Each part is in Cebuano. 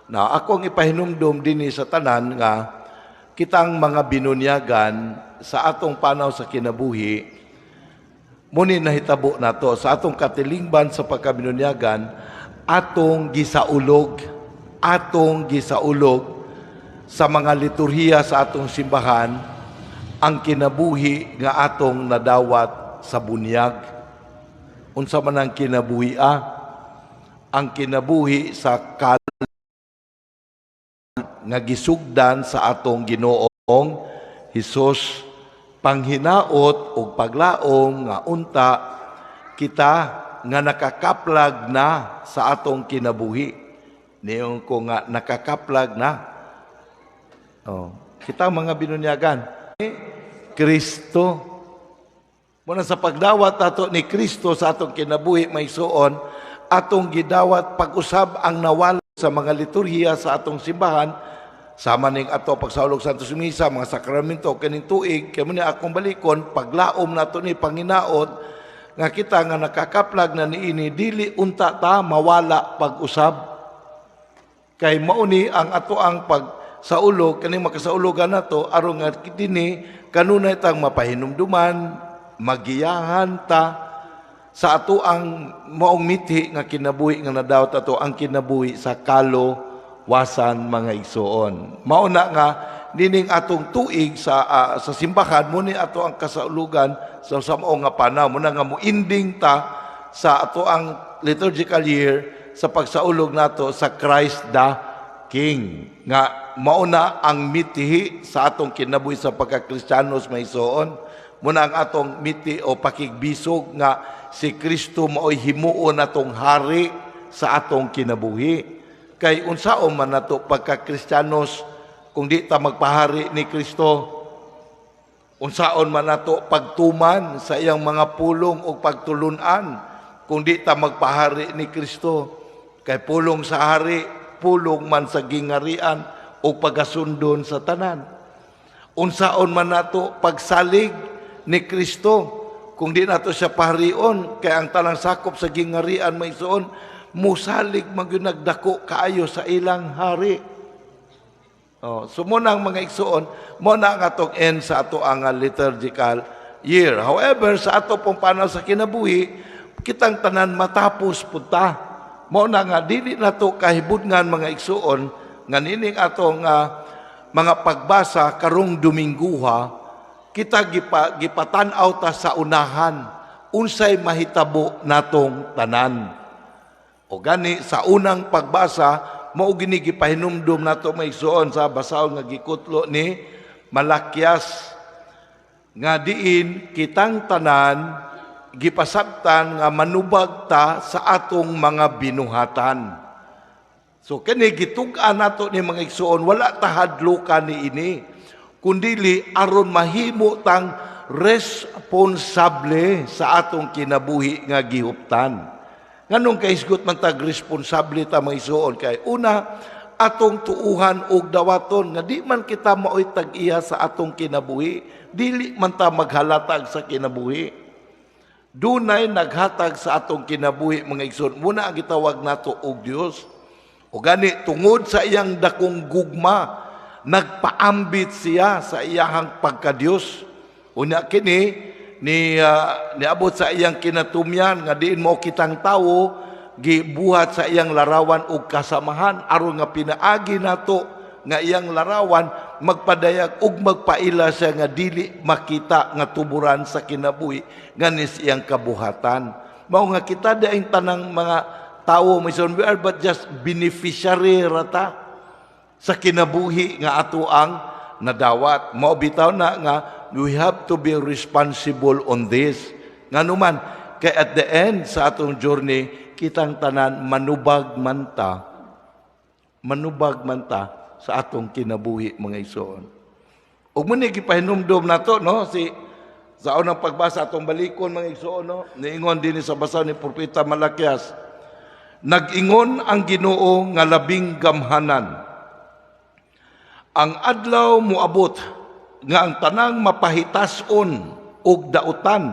Na ako ang ipahinumdom dinhi sa tanan nga kitang mga binunyagan sa atong panaw sa kinabuhi, muni nahitabo nato sa atong katilingban sa pagkabinunyagan, atong gisaulog sa mga liturhiya sa atong simbahan ang kinabuhi nga atong nadawat sa bunyag. Unsa man ang kinabuhi ah? Ang kinabuhi sa kal nga gisugdan sa atong Ginoong Hesus, panghinaot ug paglaom nga unta kita nga nakakaplag na sa atong kinabuhi. Niyon ko nga nakakaplag na. Oh, kita mga binunyagan. Kristo. Muna sa pagdawat ato ni Kristo sa atong kinabuhi, mga igsuon, atong gidawat pag-usab ang nawala sa mga liturhiya sa atong simbahan, sama ning ato pagsaulog sa Santos Misa, mga sakramento kining tuig. Kay mo ni akong balikon, paglaom nato ni panginaot nga kita nga nakakaplag na niini, dili unta ta mawala pag-usab, kay mauni ang ato ang pag saulog kaning makasaulugan nato aron nga dinhi kanunay tang mapahinumduman, magiyahan ta sa ato ang maong mithi nga kinabuhi nga nadawat ato, ang kinabuhi sa kaluwasan, mga igsuon. Mao na nga nining atong tuig sa simbahan mo ni ato ang kasaulugan sa mao nga panaw mo na nga mo-ending ta sa ato ang liturgical year sa pagsaulog nato sa Christ the King, nga mao na ang mitihi sa atong kinabuhi sa pagkakristiyanos, mga igsuon. Muna ang atong miti o pakigbisog nga si Kristo mao'y himuon natong hari sa atong kinabuhi. Kay unsaon man nato pagka-Kristiyanos kung di ta magpahari ni Kristo? Unsaon man nato pagtuman sa iyang mga pulong o pagtulunan kung di ta magpahari ni Kristo? Kay pulong sa hari, pulong man sa gingarian o pagasundon sa tanan. Unsaon man nato pagsalig ni Kristo kung di nato siya paharion? Kay ang tanang sakop sa gingarian, mga igsuon, musalig man gyud nagdako kaayo sa ilang hari. Oh, so mo na ang mga igsuon, mo na ang atong end sa ato ang liturgical year. However, sa ato pong panaw sa kinabuhi, kitang tanan matapos punta. Mo na nga dili nato kahibudngan, mga igsuon, nga nining atong mga pagbasa karong Domingguha, kita gipatan-aw ta sa unahan unsay mahitabo natong tanan. O gani sa unang pagbasa, mao gini gipahinumdum nato, mga igsuon, sa basahon nga gikutlo ni Malakias, nga diin kitang tanan gipasabtan nga manubag ta sa atong mga binuhatan. So kini gitug-an nato ni, mga igsuon, wala ta hadlukan ni ini kundili aron mahimo tang responsable sa atong kinabuhi nga gihuptan. Nganong kahisgot man tag responsable ta, mga igsuon? Kay una, atong tuuhan og dawaton nga di man kita maoy tag-iya sa atong kinabuhi, dili man ta maghalatag sa kinabuhi. Dunay naghatag sa atong kinabuhi, mga igsoon. Muna ang gitawag nato og Dios. O gani tungod sa iyang dakong gugma, nagpaambit siya sa iyahang pagkadiyos. Unya kini ni niabot sa iyang kinatumyan nga diin mo kitang tawo gibuhat sa iyang larawan ug kasamahan, aron nga pinaagi nato nga iyang larawan magpadayag ug magpaila siya nga dili makita nga tuburan sa kinabuhi nga nis iyang kabuhatan. Mao nga kita daing tanang mga tawo, mga igsoon, we are but just beneficiary rata sa kinabuhi nga ato ang nadawat. Mao bitaw na nga we have to be responsible on this. Nganuman, kay at the end sa atong journey, kitang tanan manubag man ta, manubag man ta sa atong kinabuhi, mga igsoon. Ug muni gipahinumdom nato, no, si sa unang pagbasa, atong balikon, mga igsoon, no, niingon dinhi sa basa ni Propeta Malakias: "Nag-ingon ang Ginoo nga labing gamhanan. Ang adlaw moabot nga ang tanang mapahitason og dautan,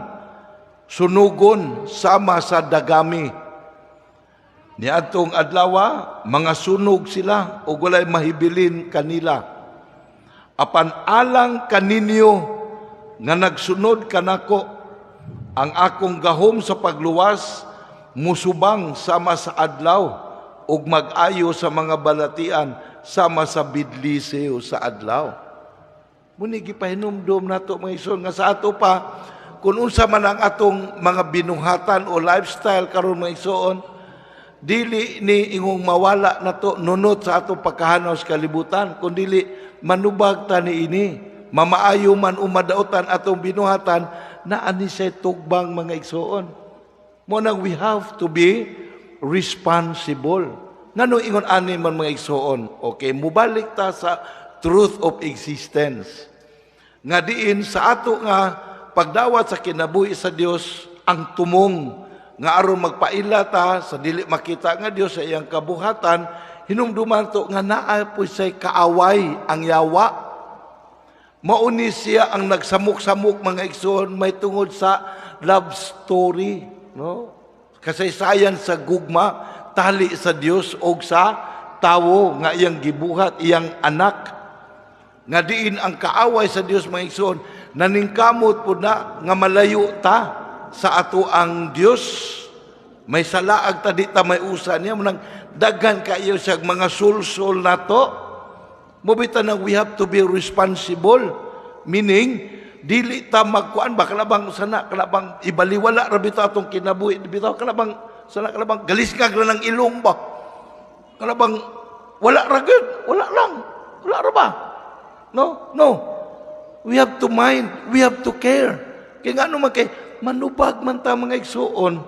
sunugon sama sa dagami. Niadtong adlaw, mga sunog sila ug walay mahibilin kanila. Apan alang kaninyo nga nagsunod kanako, ang akong gahom sa pagluwas musubang sama sa adlaw ug mag-ayo sa mga balatian sama sa bidlisiw sa adlaw. Muni gipahinumdom nato, mga igsoon, nga sa ato pa, kung unsa man ang atong mga binuhatan o lifestyle karon, mga igsoon, dili ni ingong mawala nato nunot sa atong pagkahanaw sa kalibutan, kundi manubag ta niini, mamaayo man o madautan atong binuhatan, na ani siya tugbang, mga igsoon. Mo nang we have to be responsible. Ngano ingon ani man, mga igsoon? Okay, mubalik ta sa truth of existence. Nga diin sa ato nga pagdawat sa kinabuhi sa Dios, ang tumong nga aron magpaila ta sa dili makita nga Dios sa iyang kabuhatan, hinumduman to nga naa po say kaaway, ang yawa. Mauni siya ang nagsamok-samok, mga igsoon, may tungod sa love story, no? Kasaysayan sa gugma, tali sa Dios og sa tawo nga iyang gibuhat, iyang anak. Nga diin ang kaaway sa Dios, mga igsoon, naningkamot pud na nga malayo ta sa ato ang Dios. May salaag ta, di ta may usa niya, nang daghan kayo siya mga sulsol nato. Mubita nang we have to be responsible. Meaning, dili ta magkuan ba, kalabang sana, kalabang ibaliwala ra bitaw atong kinabuhi bitaw, kalabang sana, kalabang galisngag ra ng ilong ba. Kalabang wala ra gyud, wala lang. Wala ra ba? No, no. We have to mind, we have to care. Kaya nga man kay manubag man ta, mga igsuon.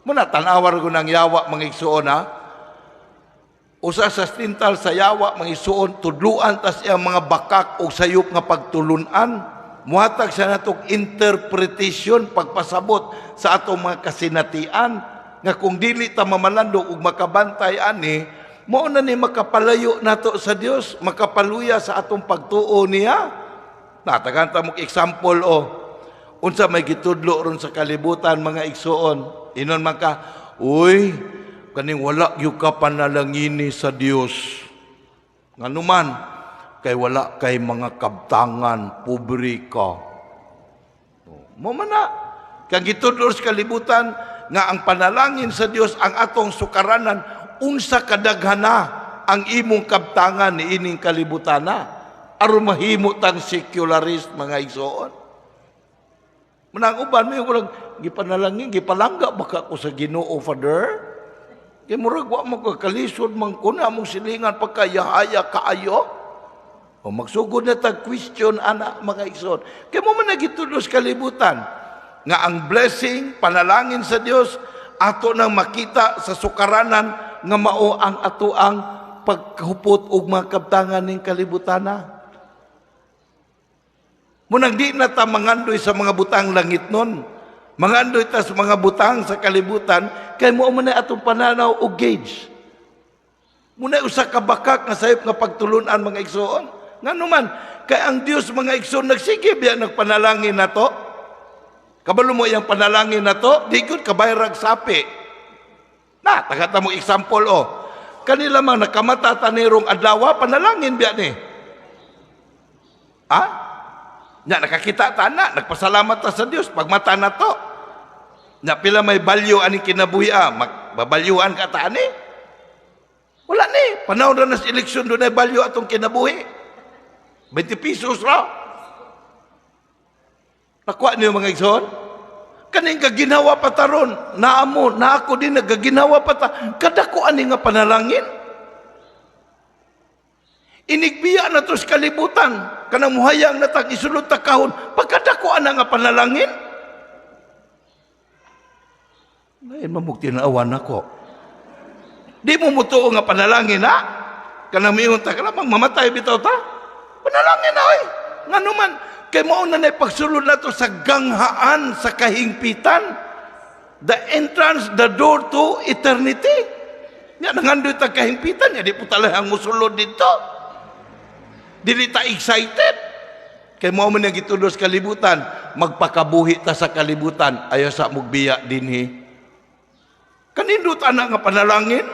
Muna tan-awar ko ng yawa, mga igsuon, ha. Usa sa tintal sa yawa, mga igsuon, tudluan tas iyang mga bakak o sayop nga pagtulunan. Muhatag siya natong interpretation, pagpasabot sa atong mga kasinatian nga kung dili ta mamalandong ug makabantay ani, mao na ni makapalayo nato sa Dios, makapaluya sa atong pagtuo niya. Natagan ta mo example o unsa may gitudlo ron sa kalibutan, mga igsuon. Inon man ka, "Uy, kaning wala gyud ka panalangini sa Dios. Nganuman kay wala kay mga kabtangan, pobre ka." Mo man na. Kang gitudlo sa kalibutan nga ang panalangin sa Dios ang atong sukaranan unsa kadaghana ang imong kabtangan ni ining kalibutana aron mahimo tang secularist, mga igsoon. Manang uban may walang gipanalangin, gipalangga baka ko sa Ginoo, Father. Kay murag wa mo ka kalisod man kuna mong silingan pagkayahaya kaayo. O magsugod na tag question ana, mga igsoon. Kay mo man nagitudlo sa kalibutan nga ang blessing, panalangin sa Dios ato nang makita sa sukaranan nga mao ang ato ang pagkahupot og mga kabtangan ning kalibutana. Munang di na ta mangandoy sa mga butang langit nun. Mangandoy ta sa mga butang sa kalibutan, kay mo man na atong pananaw o gauge. Muna usa ka bakak nga sayop nga pagtulunan, mga igsoon. Ngano man, kay ang Dios, mga igsoon, nagsige biya nagpanalangin nato. Kabalo mo iyang panalangin nato, di gud kabayrag sapi. Na, tagata mo example o. Kanila mang nakamata ta nirong adlaw, panalangin biya ni. Ha? Nya nakakita ta na, nagpasalamat ta sa Dios pagmata na to. Nya pila may value ani kinabuhi ah, magbabalyuan ka ta ani? Wala ni. Panahon na sa eleksyon doon ay value atong kinabuhi. 20 pesos ra. Nakuha niyo, mga igsoon? Kaning gaginawa pa taron, naamo, na ako din nagaginawa pa ta. Kadako ani nga panalangin. Inigbiya na to sa kalibutan. Kanang muhayang na tag isulod ta kahon. Pagkadako ana nga panalangin. Lain mamug tinaawan ako. Di mo mutuo nga panalangin ha? Kanang miingon ta kanang mamatay bitaw ta. Panalangin na oy. Ngano man kay mao na nay pagsulod nato sa ganghaan sa kahingpitan. The entrance, the door to eternity. Nya nangandoy ta kahingpitan, nya di po talahang musulod dito. Dili ta excited. Kay mao man ang gitudlo sa kalibutan, magpakabuhi ta sa kalibutan, ayaw sa mugbiya dinhi. Kanindot ana nga panalangin?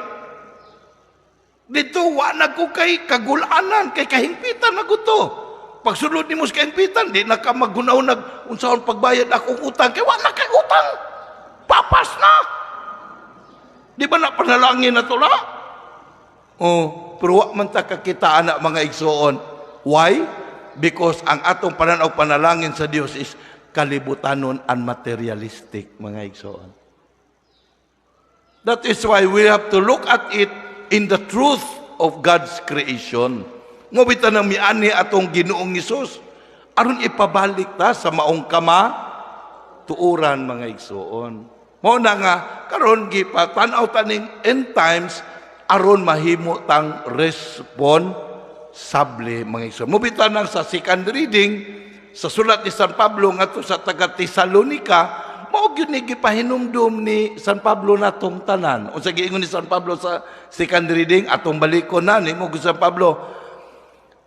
Dito wa na ko kay kagulanan, kay kahingpitan na ko to. Pagsulod nimo sa kahingpitan, di na ka maghunaw-nag unsaon pagbayad akong utang, kay wa na kay utang. Papas na. Di ba na panalangin na to la? Oh, pero wa man ta kakita ana, mga igsoon. Why? Because ang atong pananaw, panalangin sa Dios is kalibutanon and materialistic, mga igsoon. That is why we have to look at it in the truth of God's creation. Mao bitaw nang miani atong Ginoong Hesus aron ipabalik ta sa maong kamatuoran, mga igsoon. Mao na nga karon gipatan-aw ta ning end times aron mahimo tang responsable, mga igsoon. Mao bitaw nang sa second reading sa sulat ni San Pablo ngadto sa taga Tesalonica, mao gyud ni gipahinumdum ni San Pablo natong tanan. Unsa giingon ni San Pablo sa second reading, atong balikon na nimo San Pablo.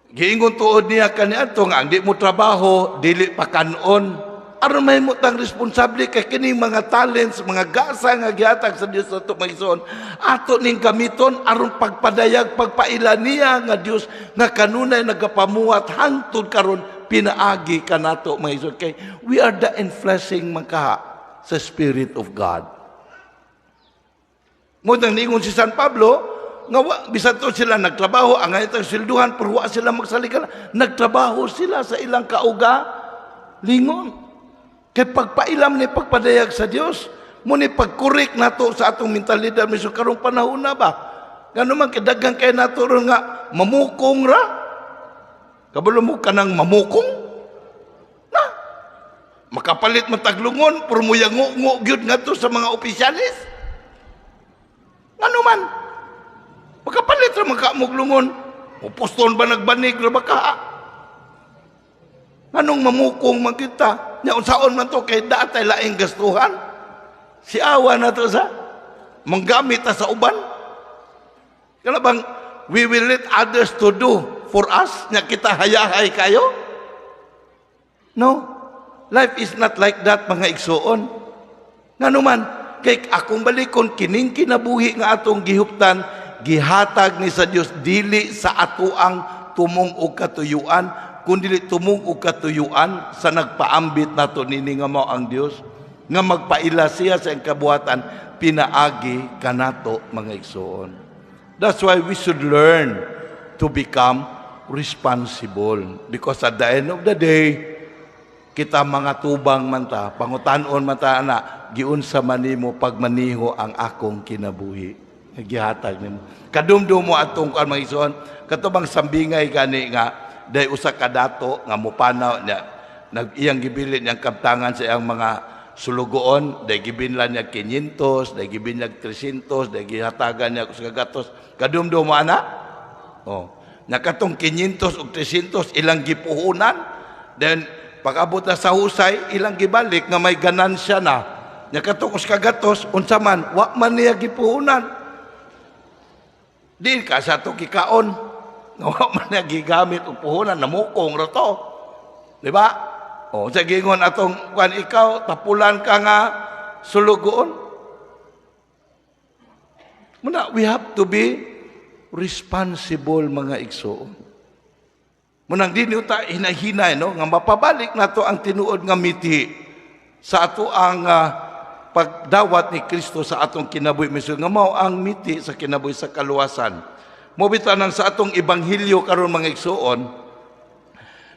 Giingon tuod niya kaniadto nga ang di mo trabaho, dili pa kanon. Aron mahimo tang responsable kay kini mga talents, mga gasa nga gihatag sa Dios ato, mga igsoon, ato ning gamiton aron pagpadayag, pagpaila niya nga Dios nga kanunay nagapamuhat hangtod karon pinaagi kanato, mga igsoon, kay we are the enfleshing mangkaha sa Spirit of God. Mao nang niingon si San Pablo nga wa, bisan to sila nagtrabaho, ang itang silduhan, pero wa sila magsaligan. Nagtrabaho sila sa ilang kauga lingon. Kay pagpailam ni pagpadayag sa Dios, mao ni pag-correct nato sa atong mentalidad miso karong panahon na ba. Ngano man kay daghan kay nato ron nga mamukong ra. Kabalo mo kanang mamukong? Na. Makapalit man tag lungon, pero muyango gyud ngadto sa mga opisyalis. Ngano man? Makapalit ra man ka mog lungon. Muposton ba nagbanig ra ba ka? Nganong mamukong man kita? Nya unsaon man to kay daatay laing gastuhan? Si awa na to sa manggamit ta sa uban. Kana bang we will let others to do for us nya kita hayahay kayo? No. Life is not like that, mga igsoon. Ngano man kay akong balikon kining kinabuhi nga atong gihuptan, gihatag ni sa Dios dili sa atoang tumong og katuyuan, kundi tumong og katuyuan sa nagpaambit nato nini nga mao ang Dios nga magpaila siya sa iyang kabuhatan pinaagi kanato, mga igsoon. That's why we should learn to become responsible because at the end of the day kita mga tubang man ta, pangutanon man ta ana, giunsa man nimo pagmaniho ang akong kinabuhi nga gihatag nimo? Kadumdum mo atong kuan, mga igsoon, kato bang sambingay gani nga day usa ka dato nga mopanaw niya, nag iyang gibilin niyang kaptangan sa iyang mga sulugoon, day gibinlan niya 500, day gibinlan 300, day gihatagan niya usa ka gatos. Kadumdum mo ana? Oh, nakatong 500 ug 300 ilang gipuhunan, then pag-abot na sa husay ilang gibalik nga may ganansya na. Nya katong usa ka gatos, unsa man? Wa man niya gipuhunan. Di ka sa ato kikaon nga wa man niya gigamit og puhunan, namukong ra to, di ba? O sa gingon atong kuan, ikaw tapulan ka nga sulugoon. Muna we have to be responsible, mga igsoon. Munang di ta hinahinay no nga mapabalik nato ang tinuod nga mithi sa ato ang pagdawat ni Kristo sa atong kinabuhi mismo nga mao ang mithi sa kinabuhi sa kaluwasan. Mao bitaw nang sa atong ebanghelyo karon, mga igsoon,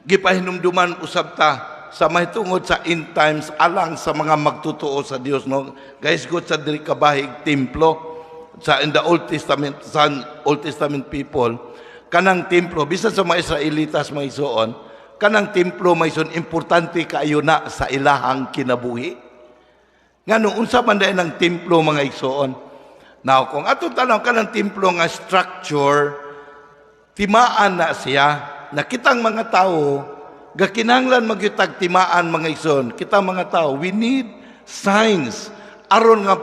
gipahinumduman usab ta sa mahitungod sa end times alang sa mga magtotoo sa Dios, no. Guys, God sa diri kabahig templo sa in the Old Testament, sa Old Testament people, kanang templo, bisan sa mga Israelitas, mga igsoon, kanang templo may igsoon importante kaayo na sa ilahang kinabuhi. Ngano, unsa man diay ng templo, mga igsoon? Now, kung atong tan-aw kanang templo nga structure, timaan na siya na kitang mga tao gakinahanglan magyutag timaan, mga igsoon. Kitang mga tao, we need signs aron nga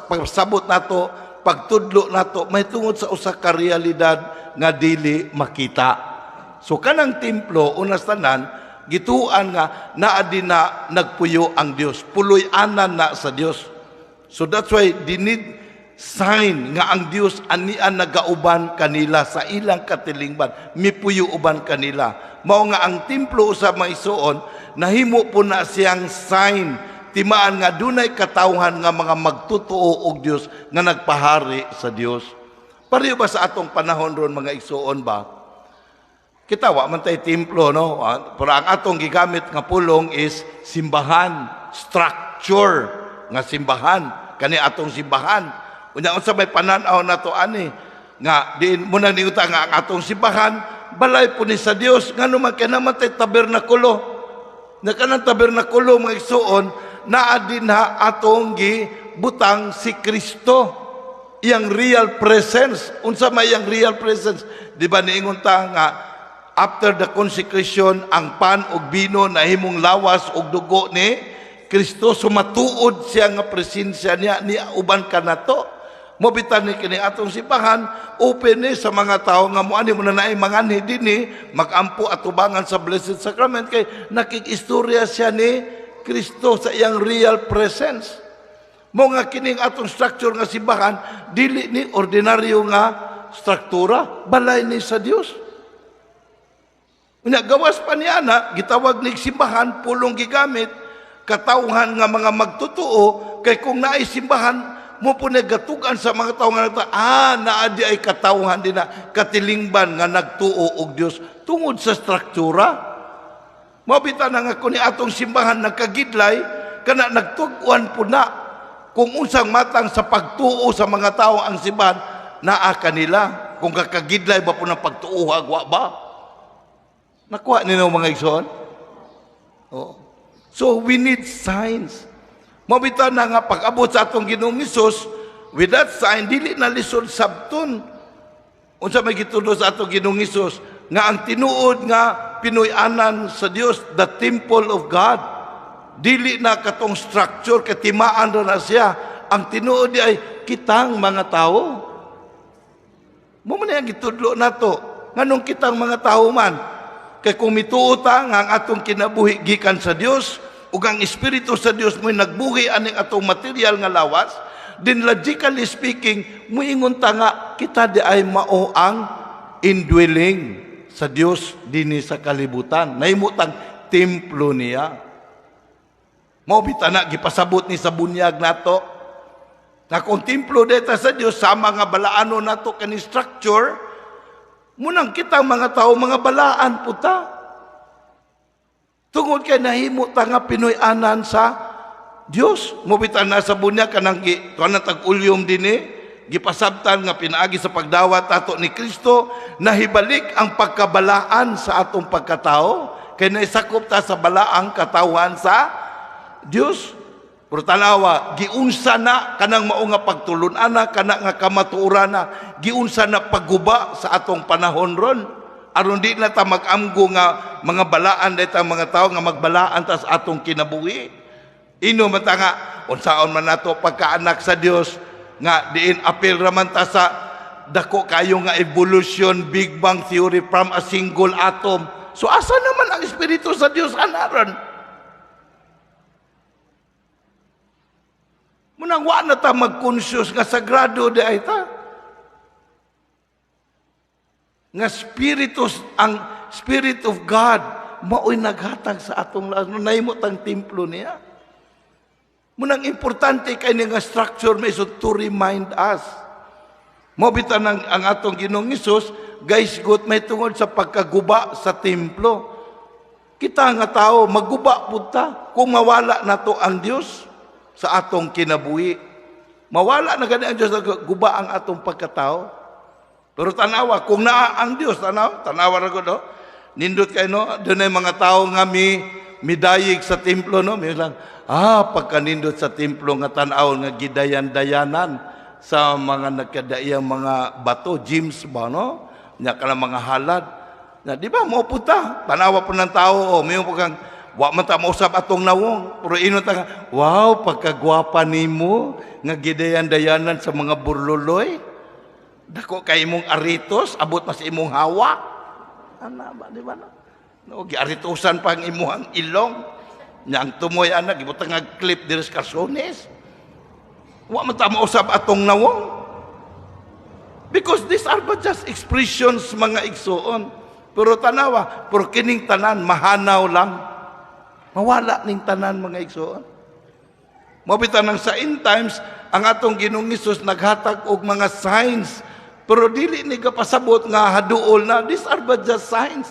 pagsabot nato, pagtudlo nato mahitungod sa usa ka realidad nga dili makita. So kanang templo, unas tanan gituan nga naa din na nagpuyo ang Dios, puloy-anan na sa Dios. So that's why they need sign nga ang Dios ania nagauban kanila sa ilang katilingban, mipuyo uban kanila. Mao nga ang templo usab, mga igsuon, nahimo po na siyang sign, timaan nga dunay katawhan nga mga magtutuo og Dios nga nagpahari sa Dios. Pareho ba sa atong panahon ron, mga igsuon ba? Kita wa man tay templo, no? Ah, pero ang atong gigamit nga pulong is simbahan, structure nga simbahan, kani atong simbahan. Unya unsa may panan-aw nato ani nga diin mo nang niuta nga ang atong simbahan balay po ni sa Dios? Ngano man kay naman tay tabernakulo? Na kanang tabernakulo, mga igsuon, naa dinha atong gibutang si Kristo, iyang real presence. Unsa may iyang real presence? Di ba niingon ta nga after the consecration, ang pan ug bino nahimong lawas ug dugo ni Kristo? Sumatuod siya nga presensya niya ni uban kanato. Mao bitan ni kini atong simbahan open ni sa mga tao nga moani mo na naay manganhi dinhi, magampo atubangan sa Blessed Sacrament kay nakikistorya siya ni Kristo sa iyang real presence. Mao nga kining atong structure nga simbahan dili ni ordinaryo nga struktura, balay ni sa Dios. Unya gawas pa niya na gitawag ni simbahan, pulong gigamit katawhan nga mga magtotoo, kay kung naay simbahan mo po nagatugan sa mga tao nga nagta, ah, naa di ay katawhan din na katilingban nga nagtuo og Dios tungod sa struktura. Mao bitaw na nga kung ni atong simbahan nagkagidlay kana, nagtug-an po na kung unsang matang sa pagtuo sa mga tao ang simbahan naa kanila, kung kakagidlay ba po ng pagtuo, wa ba. Nakuha ninyo, mga igsoon? Oo. So we need signs. Mao bitaw na nga pag-abot sa atong Ginoong Hesus, with that sign, dili na lisod sabton. Unsa may gitudlo sa atong Ginoong Hesus? Nga ang tinuod nga pinuy-anan sa Dios, the temple of God. Dili na katong structure, katimaan ra na siya. Ang tinuod di ay kitang mga tao. Mao man ang gitudlo nato. Nganong kitang mga tao man? Kay kung mituo ta nga ang atong kinabuhi gikan sa Dios, ug ang Espiritu sa Dios mo'y nagbuhi aning atong material nga lawas, then logically speaking, muingon ta nga kita di ay mao ang indwelling sa Dios dinhi sa kalibutan. Nahimutang templo niya. Mao bitaw na gipasabot ni sa bunyag nato na kung templo dita sa Dios, sama nga balaano nato kani structure, munang kitang mga tao mga balaan puta. Tungod kay nahimo ta nga pinuy-anan sa Dios. Mao bitaw na sa bunyag kanang gi tuan tag-ulyom dinhi, gipasabtan nga pinaagi sa pagdawat ato ni Kristo, nahibalik ang pagkabalaan sa atong pagkatao kay naisakop ta sa balaang katawhan sa Dios. Pero tanawa, giunsa na kanang mao nga pagtulun-ana, kana nga kamatuoran, giunsa na pagguba sa atong panahon ron. Aron di na ta mag-amgo nga mga balaan dayta mga tao nga magbalaan ta sa atong kinabuhi. Ino man ta nga unsaon man nato pagkaanak sa Dios nga diin apil raman ta sa dako kayo nga evolution, Big Bang theory, from a single atom. So asa naman ang espiritu sa Dios anaron? Munang wa na ta mag-conscious nga sagrado di ay ta. Nga spiritus, ang Spirit of God mao'y naghatag sa atong lawas. No, nahimo tang templo niya. Munang importante kay nga structure may so to remind us. Mao bitaw nang ang atong Ginoong Hesus guys gut may tungod sa pagkaguba sa templo. Kita nga tao maguba pud ta kung mawala nato ang Dios sa atong kinabuhi. Mawala na gani ang Dios, guba ang atong pagkatao. Pero tanawa, kung naa ang Dios, tanawa, tanawa ra gud, no? Nindot kay, no, dunay mga tao nga mi midayig sa templo, no, mi lang, ah, pagkanindot sa templo nga tan-aw nga gidayan-dayanan sa mga nagkadaiyang mga bato, gems ba, no? Nya kana mga halad. Na di ba mo puta, tanawa po ng tao, oh, may po kang wa man ta mausab atong nawong, pero ino ta nga, wow, pagkagwapa nimo nga gidayan-dayanan sa mga burluloy. Dako kay imong aritos, abot pa sa imong hawa. Ana ba, di ba no? No, giaritosan pa ang imuhang ilong. Nya ang tumoy ana gibutang nga clip diri sa kalsones. Wa man ta mausab atong nawong. Because these are but just expressions, mga igsuon. Pero tanawa, pero kining tanan mahanaw lang. Mawala ning tanan, mga igsuon. Mao bitaw nang sa end times ang atong Ginoong Hesus naghatag og mga signs. Pero dili ni kapasabot nga haduol na. These are but just signs.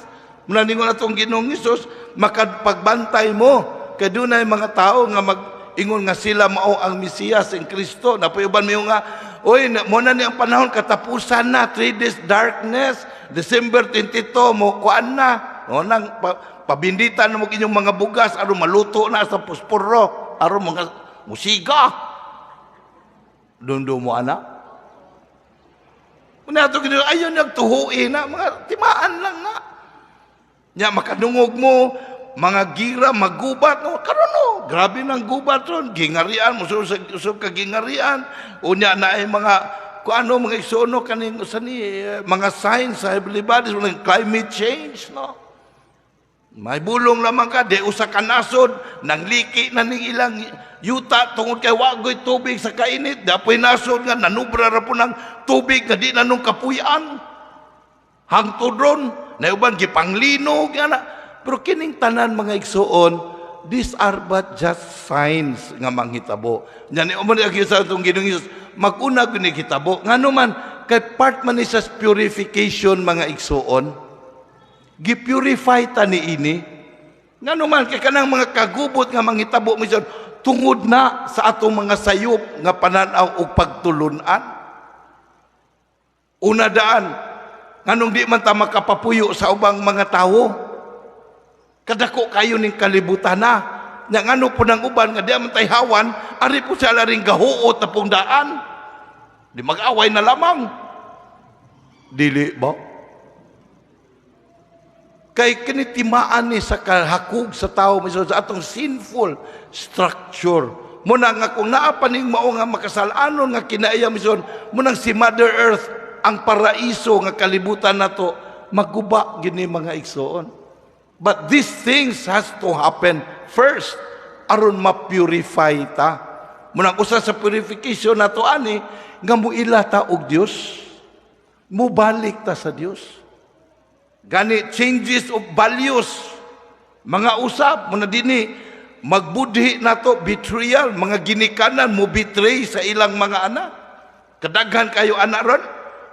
Muna ningon atong Ginoong Hesus, makapagbantay mo kay dunay mga tao nga mag ingon nga sila mao ang Mesiyas, ang Kristo. Napoy uban mo nga, oy, mo na ni ang panahon katapusan na, 3 days darkness, December 22 mo kuan na. No nang pabinditan mo inyong mga bugas aron maluto na sa posporo, aron mga musiga. Dundo mo ana. Una ato gino ayon nagtuhuin na mga timaan lang na. Nya makadungog mo mga gira magubat no karon, no, grabe nang gubat ron, gingarian mo sa usab ka gingarian. Unya na ay mga kung ano, mga igsuon, kaning usa ni mga signs sa heavenly bodies, mga climate change, no. May bulong lamang ka di usa ka nasod nang liki na ning ilang yuta tungod kay wagoy tubig sa kainit. Dapoy nasod nga nanubra ra po ng tubig nga di na nung kapuyan hangtod ron na uban gipanglinog ana. Pero kining tanan, mga igsuon, these are but just signs nga manghitabo. Nya ni mo ni sa atong Ginoong Hesus, mag-una gyud ni hitabo. Ngano man kay part man ni sa purification, mga igsuon. Gi-purify ta ni ini. Ngano man kay kanang mga kagubot nga manghitabo minsan tungod na sa atong mga sayop nga pananaw ug pagtulunan. Una daan, nganong di man ta makapapuyo sa ubang mga tawo? Kadako kayo ning kalibutan na. Nya ngano po nang uban nga di man tay hawan, ari po sila ring gahuot na pong daan. Di mag-away na lamang. Dili ba? Kay kinitimaan ni sa kahakog sa tao mismo sa atong sinful structure. Muna nga kung naa pa ning mao nga makasalanon nga kinaiya mismo, munang si Mother Earth, ang paraiso nga kalibutan nato, maguba gini, mga igsoon. But these things has to happen first aron ma-purify ta. Munang usa sa purification nato ani nga muila ta og Dios. Mubalik ta sa Dios. Gani changes of values. Mga usab muna dinhi magbudhi nato, betrayal, mga ginikanan mo betray sa ilang mga anak. Kadaghan kayo anak ron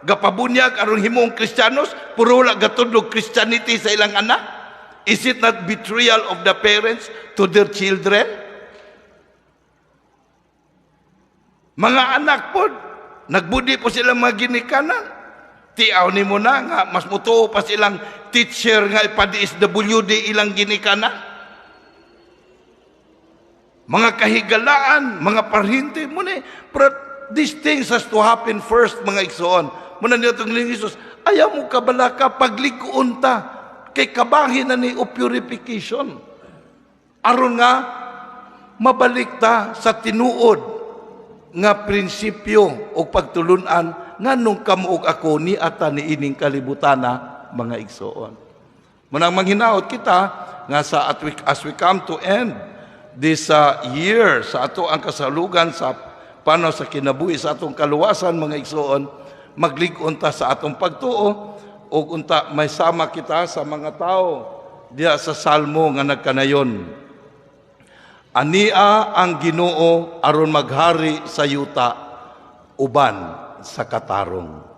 gapabunyag aron himong Kristiyanos pero wala gatudlog Christianity sa ilang anak. Is it not betrayal of the parents to their children? Mga anak po, nagbudi po sila mga ginikanan. Tiaw ni mo na nga, mas mutuo pa silang teacher nga ipa-DSWD ilang ginikanan. Mga kahigalaan, mga parhinte, muna, pero these things has to happen first, mga igsoon. Muna niyo itong Jesus, ayaw mo kabalaka, paglikuon ta, kay kabahin na ni o purification. Aron nga, mabalik ta sa tinuod nga prinsipyo o pagtulunan nganong kamo ug ako ni ata ni ining kalibutana, mga igsoon. Manang manghinaot kita nga sa at we, as we come to end this year sa ato ang kasalugan sa pano sa kinabuhi sa atong kaluwasan, mga igsoon, maglig-on ta sa atong pagtuo ug unta may sama kita sa mga tao diya sa salmo nga nagkanayon. Ania ang Ginoo aron maghari sa yuta uban sa katarong.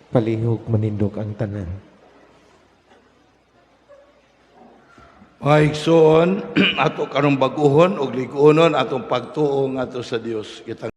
Palihog manindog ang tanan. Mga igsoon, ato karong bag-uhon ug lig-unon atong pagtuo ngadto sa Dios. Kitang